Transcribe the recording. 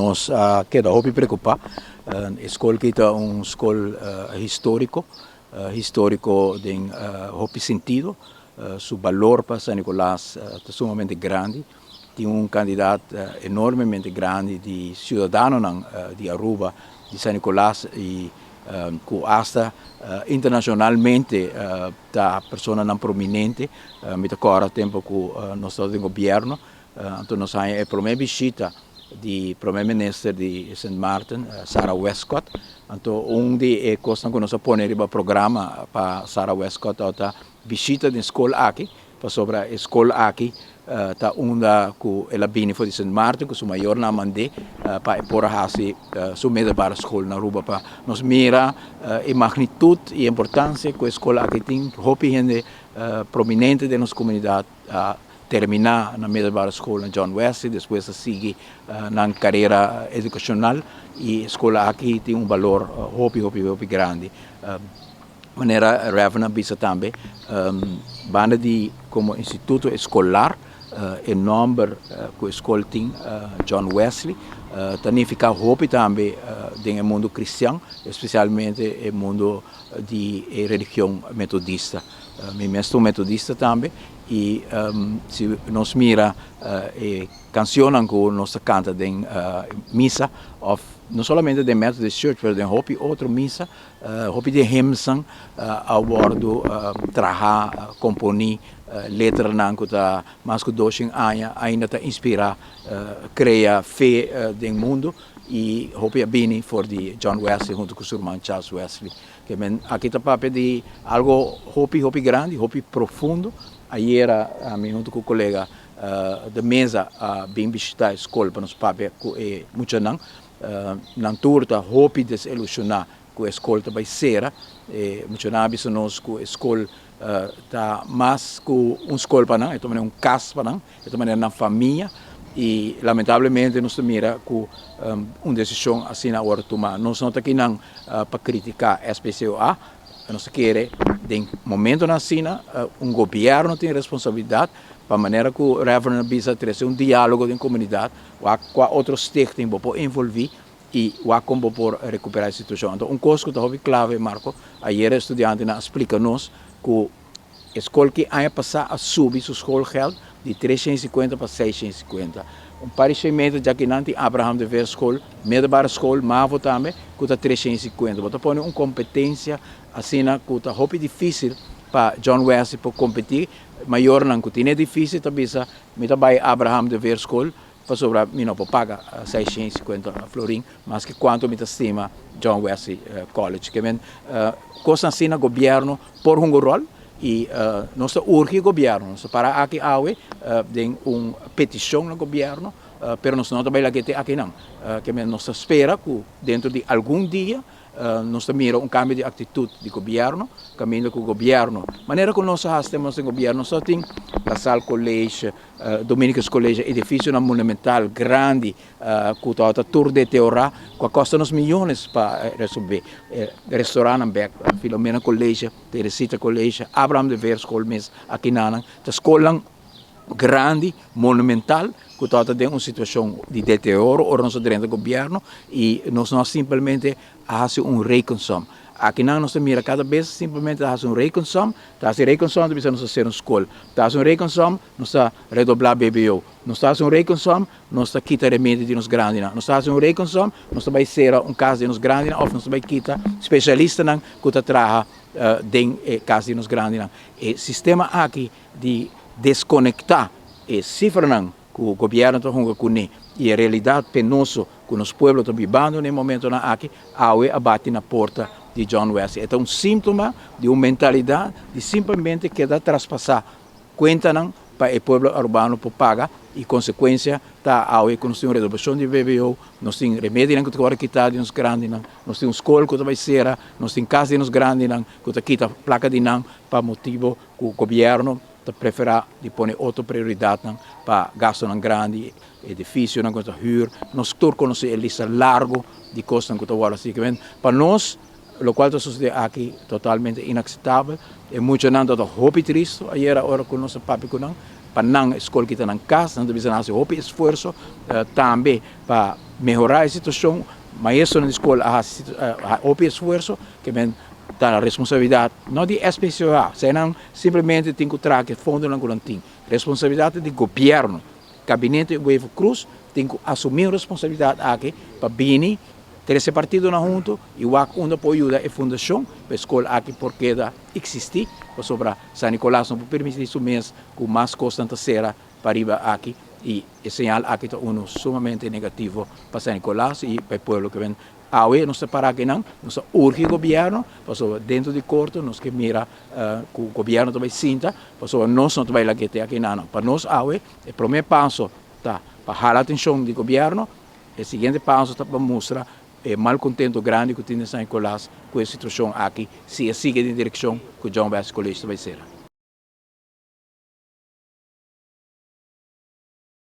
Nos a keda hopi preocupa. E scol aki ta un scol historico, historico den hopi sentido. Su balor pa San Nicolas ta sumamente grandi. Tin un cantidad enormemente grandi di ciudadanonan di Aruba, di San Nicolas y cu hasta internacionalmente ta personanan prominente. Mi ta corda tempo cu nos tabata den gobierno, anto nos haña e prome bishita di Prome Minister di Sint Maarten, Sarah Westcott. Anto un di e cosnan cu nos a pone riba programa pa Sarah Westcott tabata bishita den scol aki, pasobra e scol aki ta unda cu el a bini for di Sint Maarten cu su mayornan a mand'é pa e por a haci su middelbare school na Aruba pa nos mira e magnitud y importancia cu e scol aki tin. Hopi hende prominente den nos comunidad a terminá na middelbare school na John Wesley, despues a sigui nan carera educacional y e school aki tin un balor hopi hopi hopi grandi. Manera Reverend a bisa tambe, banda di como instituto escolar e nomber cu e school tin, John Wesley, ta nifica hopi tambe den e mundo cristian, especialmente e mundo di e religion metodista. Mi mes ta un metodista tambe y si nos mira e cancionnan cu nos ta canta den misa of no solamente den Methodist Church pero den hopi otro misa, hopi di e hymnsnan a wordo traha, componi, letranan cu ta mas cu doshen aña ainda ta inspira, crea fe den mundo y hopi a bini for di John Wesley hunto cu su ruman Charles Wesley. Ke men aki ta papia di algo hopi hopi grandi, hopi profundo. Ayera ami hunto ku kolega de meza a bin bishita e skol pa nos papia ku e muchanan. Nan tur ta hopi desilushoná ku e skol ta bai sera. E muchanan a bisa nos ku e skol ta mas ku un skol pa nan, e ta manera un kas pa nan. E ta manera nan famia y lamentablemente nos ta mira cu un decision asina a wordo tuma. Nos no ta kinan pa critica SPCOA, nos ta kere den momentonan asina un gobierno tin responsabilidad pa manera cu Reverend a bisa trece un dialogo den comunidad wak cua otro stichting bo por envolvi y wak con bo por recupera e situacion. Anto un cos cu ta hopi clave Marco, ayer e studiantenan a splica nos cu E skol ki aña pasá a subi su schoolgeld di 350 pa 650. Un par di shen meter djaki nan tin Abraham de Veer School, middelbare school, mavo tambe, ku ta 350. Bo ta pone un kompetensia asina ku ta hopi difísil pa John Wesley por kompetí. Mayornan ku tin e difísil ta bisa, mi ta bai Abraham de Veer School pasobra mi no por paga 650 florin, maske kuantu mi ta stima John Wesley College. Ke men kosnan asina gobièrnu por hunga un ròl i nos ta urgi gobièrnu, nos ta para aki awe den un petishon na gobièrnu, pero nos no ta bai lag'é te akinan. Ke men nos ta spera ku dentro di algun dia nos ta mira un kambio di aktitut di gobièrnu, kaminda ku gobièrnu, manera ku nos a hasi tempu nos den gobièrnu, nos ta tin La Salle College, Dominicus College, edificionan monumental grandi cu tabata tur deteriora cu a costa nos miyones pa resolve. Restaurannan bek, Filomena College, Teresita College, Abraham de Veer School mes akinanan ta scolnan grandi, monumental cu tabata den un situacion di deterioro ora nos a drenta gobierno y nos no a simplemente a haci un rekensom. Akinan nos ta mira cada bes simplemente ta haci un rekensom, ta haci rekensom ta bisa nos ta hacer un scol, ta haci un rekensom nos ta redobla BBO, nos ta haci un rekensom nos ta kita remedi di nos grandinan, nos ta haci un rekensom nos ta bay cera un cas di nos grandinan of nos ta bay kita specialistanan cu ta traha den e cas di nos grandinan. E sistema aki di desconecta e cifranan cu gobierno ta hunga cune y e realidad penoso cu nos pueblo ta bibando na e momentonan aki, awe a bati na porta di John Wesley. E ta un síntoma di un mentalidad di simplemente keda traspasa cuentanan pa e pueblo Arubano por paga y consecuencia ta awe cu nos tin un redobacion di BBO, nos tin remedinan cu ta worde kita di nos grandinan, nos tin un scol cu ta bay cera, nos tin cas di nos grandinan cu ta kita placa di nan pa motibo cu gobierno ta prefera di pone otro prioridadnan pa gastonan grandi. Edificionan cu ta huur, nos tur conoce e lista largo di cosnan cu ta worde haci. Pa nos, locual ta sucede aki totalmente inaceptabel. E muchanan ta hopi tristo ayera ora cu nos a papia cu nan, pa nan e scol kita nan cas, nan ta bisa nan haci hopi esfuerzo tambe pa mehorá e situashon, maestronan di skol a hasi hopi esfuerso, ke men ta responsabilidat no di SPCOA, eseinan simplemente tin ku traha ku e fondonan ku nan tin. Responsabilidat ta di gobièrnu, Gabinete Wever Croes tin ku asumí un responsabilidat aki pa bini trese partidonan huntu i wak unda por yuda e fundashon pa e skol aki por keda eksistí, pasobra San Nicolas no por permití su mes ku mas kosnan ta sera pariba aki i e señal aki ta unu sumamente negativo pa San Nicolas i pa e pueblo ke ben awe nos ta para akinan nos ta urgi gobierno pasobra dentro di korto nos ke mira ku gobierno ta bai sinta pasobra nos no ta bai lag'e te akinan pa nos awe e prome paso ta pa hala atenshon di gobierno e siguiente paso ta pa mustra e malcontento grandi ku tin den San Nicolas ku e situashon aki si e sigui den direkshon ku John Wesley College ta bai sera.